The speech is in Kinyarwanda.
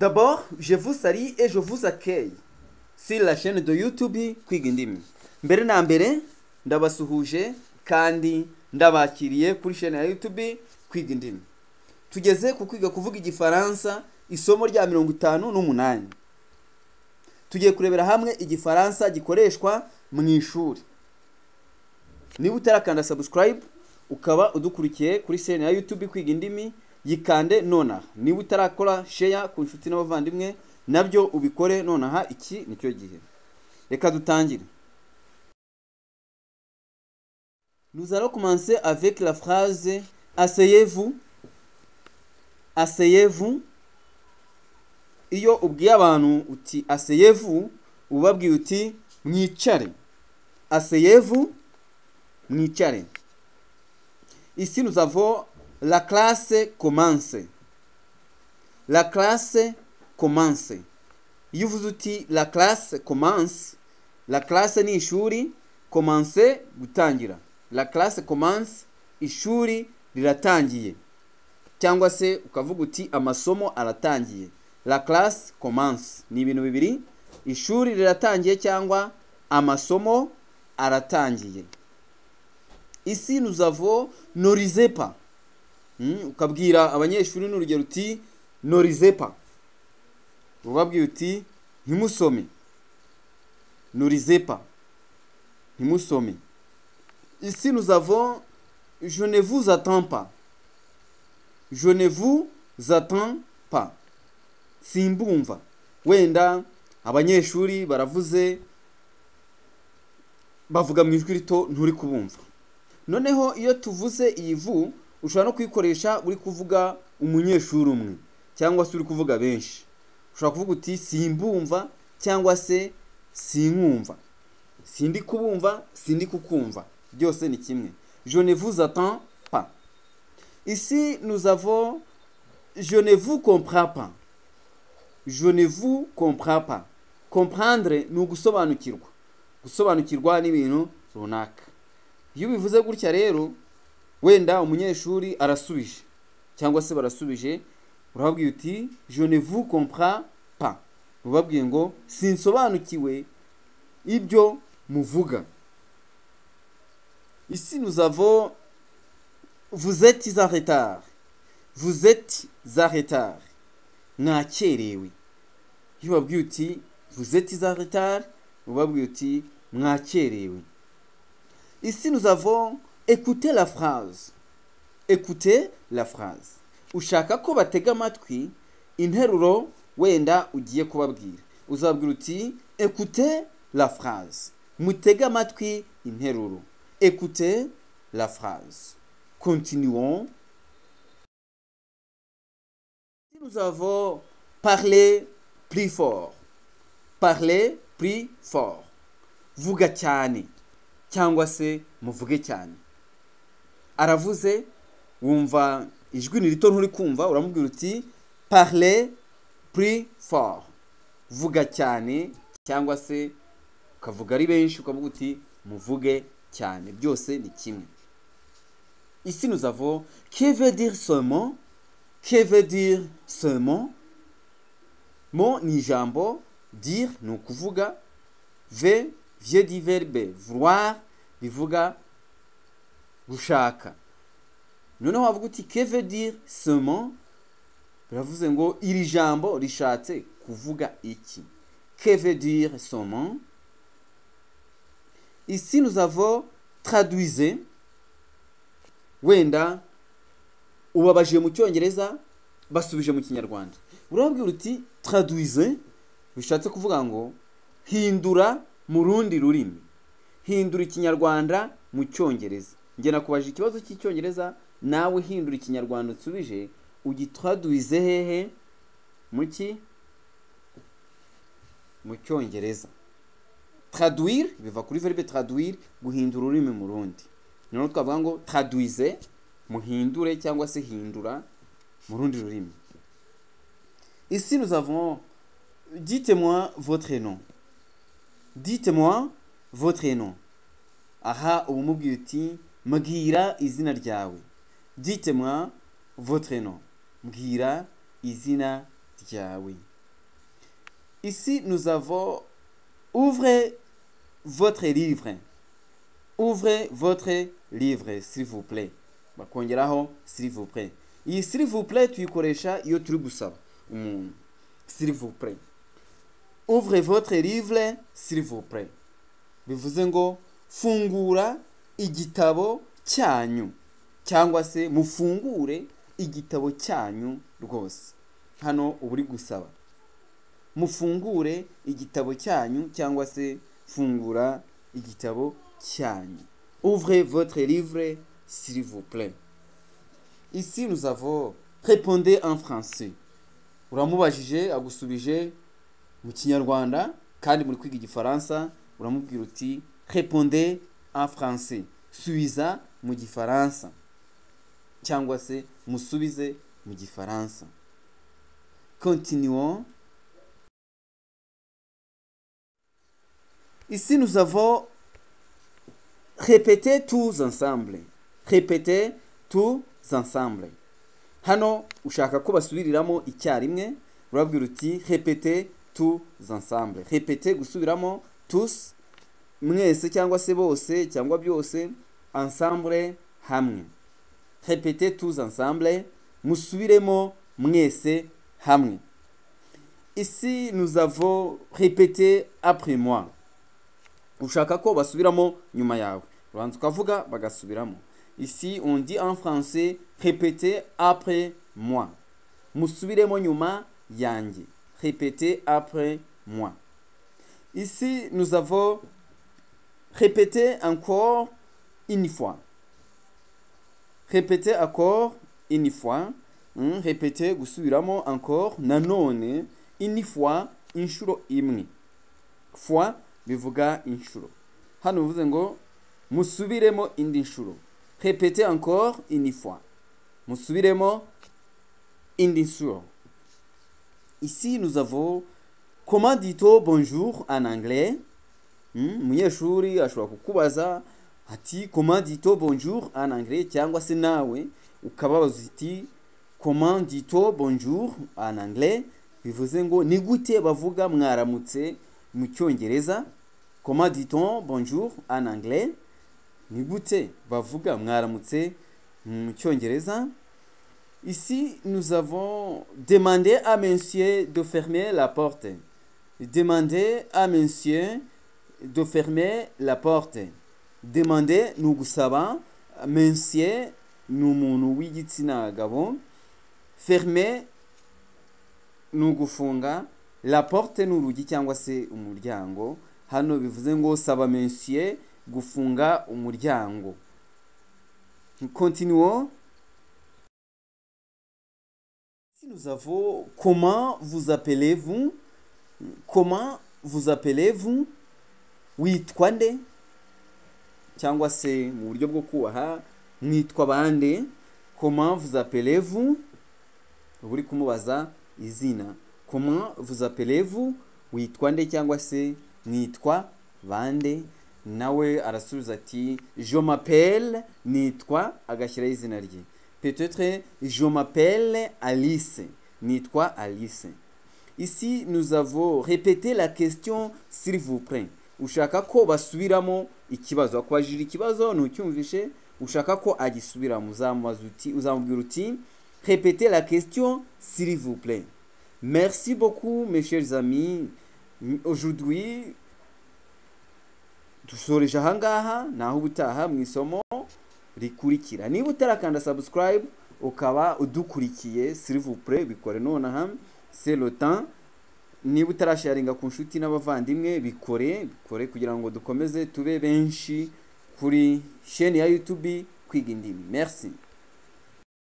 D'abord, je vous salue et je vous accueille sur la chaîne de YouTube Kwiga Indimi. Mbere na mbere ndabasuhuje kandi ndabakiriye kuri chaîne ya YouTube Kwiga Indimi. Tugeze ku kwiga kuvuga Igifaransa, isomo rya 58. Tugiye kurebera hamwe Igifaransa gikoreshwa mu ishuri. Niba utarakanda subscribe ukaba udukurikiye kuri chaîne ya YouTube Kwiga Indimi, yikande nonaha. Niba utarakora share ku nshuti n'abavandimwe, nabyo ubikore nonaha, iki nicyo gihe. Reka dutangire. Nous allons commencer avec la phrase asseyez-vous. Asseyez-vous. Iyo ubwiye abantu uti asseyez-vous, ubabwiye uti mwicare. Asseyez-vous, mwicare. Ici nous avons la classe commence. La classe commence. Iyo uvuze uti la classe commence, la classe ni ishuri, commence gutangira. La classe commence, ishuri riratangiye. Cyangwa se ukavuga uti amasomo aratangiye. La classe commence ni ibintu bibiri, ishuri riratangiye cyangwa amasomo aratangiye. Ici nous avons ne lisez pas. Ukabwira abanyeshuri n'urugero uti ne lisez pas. Ubabwira uti ntimusome. Ne lisez pas. Ntimusome. Ici nous avons je ne vous attends pas. Je ne vous attends pas. Simbumva. Wenda abanyeshuri baravuze, bavuga mu ijwi rito, nturi kubumva. Noneho iyo tuvuze iyi vu, ushobora no kuyikoresha uri kuvuga umunyeshuri umwe cyangwa se uri kuvuga benshi. Ushobora kuvuga uti simbumva cyangwa se sinkumva. Sindi kubumva, sindi kukumva. Byose ni kimwe. Je ne vous attends pas. Ici nous avons je ne vous comprends pas. Je ne vous comprends pas. Comprendre ni ugusobanukirwa. Gusobanukirwa n'ibintu runaka. Iyo ubivuze gutya rero, wenda umunyeshuri arasubije cyangwa se barasubije, urababwiye uti je ne vous comprends pas. Ubabwiye ngo sinsobanukiwe ibyo muvuga. Ici nous avons vous êtes en retard. Vous êtes en retard. Mwakerewe. Iyo ubabwiye uti vous êtes en retard, ubabwiye uti mwakerewe. Ici nous avons écoutez la phrase. Écoutez la phrase. Ushaka ko batega amatwi interuro wenda ugiye kubabwira. Uzabwira uti écoutez la phrase. Mutega amatwi interuro. Écoutez la phrase. Continuons. Ici nous avons parlé plus fort. Parler plus fort. Vuga cyane cyangwa se muvuge cyane. Aravuze, wumva ijwi ni rito nturi kumva, uramubwira uti parler plus fort. Vuga cyane cyangwa se ukavuga ari benshi ukavuga uti muvuge cyane. Byose ni kimwe. Ici nous avons que veut dire ce mot? Que veut dire ce mot? Mot ni ijambo, dire ni ukuvuga, ve vient du verbe vouloir bivuga gushaka. Noneho wavuga uti que veut dire ce mot? Biravuze ngo iri jambo rishatse kuvuga iki? Que veut dire ce mot? Ici nous avons traduisez. Wenda ubabajije mu Cyongereza, basubije mu Kinyarwanda. Urababwira uti traduisez, bishatse kuvuga ngo hindura mu rundi rurimi. Hindura Ikinyarwanda mu Cyongereza. Njye nakubajije ikibazo cy'Icyongereza, nawe hindura Ikinyarwanda unsubije, ugitraduize hehe? Muki? Mu Cyongereza. Traduire biva kuri verbe traduire, guhindura ururimi mu rundi. Noneho twavuga ngo traduize, muhindure cyangwa se hindura mu rundi rurimi. Ici nous avons dites-moi votre nom. Dites-moi votre nom. Aha uba umubwiye uti mbwira izina ryawe. Dites-moi votre nom. Mbwira izina ryawe. Ici, nous avons: ouvrez votre livre. Ouvrez votre livre, s'il vous plaît. Bakongeraho "s'il vous plaît". Iyi "s'il vous plaît" tuyikoresha iyo turi gusaba umuntu. "S'il vous plaît." "Ouvrez votre livre, s'il vous plaît." Bivuze ngo fungura igitabo cyanyu cyangwa se mufungure igitabo cyanyu rwose. Hano uba uri gusaba. Mufungure igitabo cyanyu cyangwa se fungura igitabo cyanyu. Ouvrez votre livre, s'il vous plaît. Ici, nous avons: répondez en français. Uramubajije, agusubije mu Kinyarwanda kandi muri kwiga Igifaransa, uramubwira uti: "Répondez en français." Subiza mu Gifaransa cyangwa se musubize mu Gifaransa. Continuons. Ici, nous avons: répétez tous ensemble. Répétez tous ensemble. Hano ushaka ko basubiriramo icyarimwe, urabwira uti: "Répétez tous ensemble." Répétez, gusubiramo, tous, mwese cyangwa se bose cyangwa byose, ensemble, hamwe. Répétez tous ensemble, musubiremo mwese hamwe. Ici, nous avons: répétez après moi. Ushaka ko basubiramo nyuma yawe, ubanza ukavuga bagasubiramo. Ici, on dit en français: "Répétez après moi." Musubiremo nyuma yanjye. Répétez après moi. Ici, nous avons: répétez encore une fois. Répétez encore une fois. Répétez, gusubiramo, encore, nanone, une fois, inshuro imwe. Fois bivuga inshuro. Hano bivuze ngo musubiremo indi nshuro. Répétez encore une fois. Musubiremo indi nshuro. Ici, nous avons: comment dit-on bonjour en anglais? Umunyeshuri ashobora kukubaza ati: "Comment dit-on bonjour en anglais?" Cyangwa se nawe ukababaza uti: "Comment dit-on bonjour en anglais?" Bivuze ngo ni gute bavuga mwaramutse mu Cyongereza? Comment dit-on bonjour en anglais? Ni gute bavuga mwaramutse mu Cyongereza? Ici, nous avons: demandé à monsieur de fermer la porte. Demander à monsieur de fermer la porte. Demander ni ugusaba, monsieur ni umuntu w'igitsina gabo, fermer ni ugufunga, la porte ni urugi cyangwa se umuryango. Hano bivuze ngo saba monsieur gufunga umuryango. Continuons. Ici, nous avons: comment vous appelez-vous? Comment vous appelez-vous? Witwa nde? Cyangwa se mu buryo bwo kubaha, mwitwa bande? Comment vous appelez-vous? Uba uri kumubaza izina. Comment vous appelez-vous? Witwa nde cyangwa se mwitwa bande? Nawe arasubiza ati: "Je m'appelle", nitwa, agashyiraho izina rye. Peut-être: "Je m'appelle Alice", nitwa Alice. Ici, nous avons: répété la question, s'il vous plaît. Ushaka ko basubiramo ikibazo. Akubajije ikibazo ntucyumvishe, ushaka ko agisubiramo, uzamubaza uti, uzamubwira uti: "Répétez la question, s'il vous plaît." Merci beaucoup, mes chers amis. Aujourd'hui, dusoreje ahangaha, naho ubutaha mu isomo rikurikira. Niba utarakanda subscribe ukaba udukurikiye, s'il vous plaît, bikore nonaha, c'est le temps. Niba utarasharinga ku nshuti n'abavandimwe, bikore, bikore kugira ngo dukomeze tube benshi kuri chaîne ya YouTube Kwiga Indimi. Merci.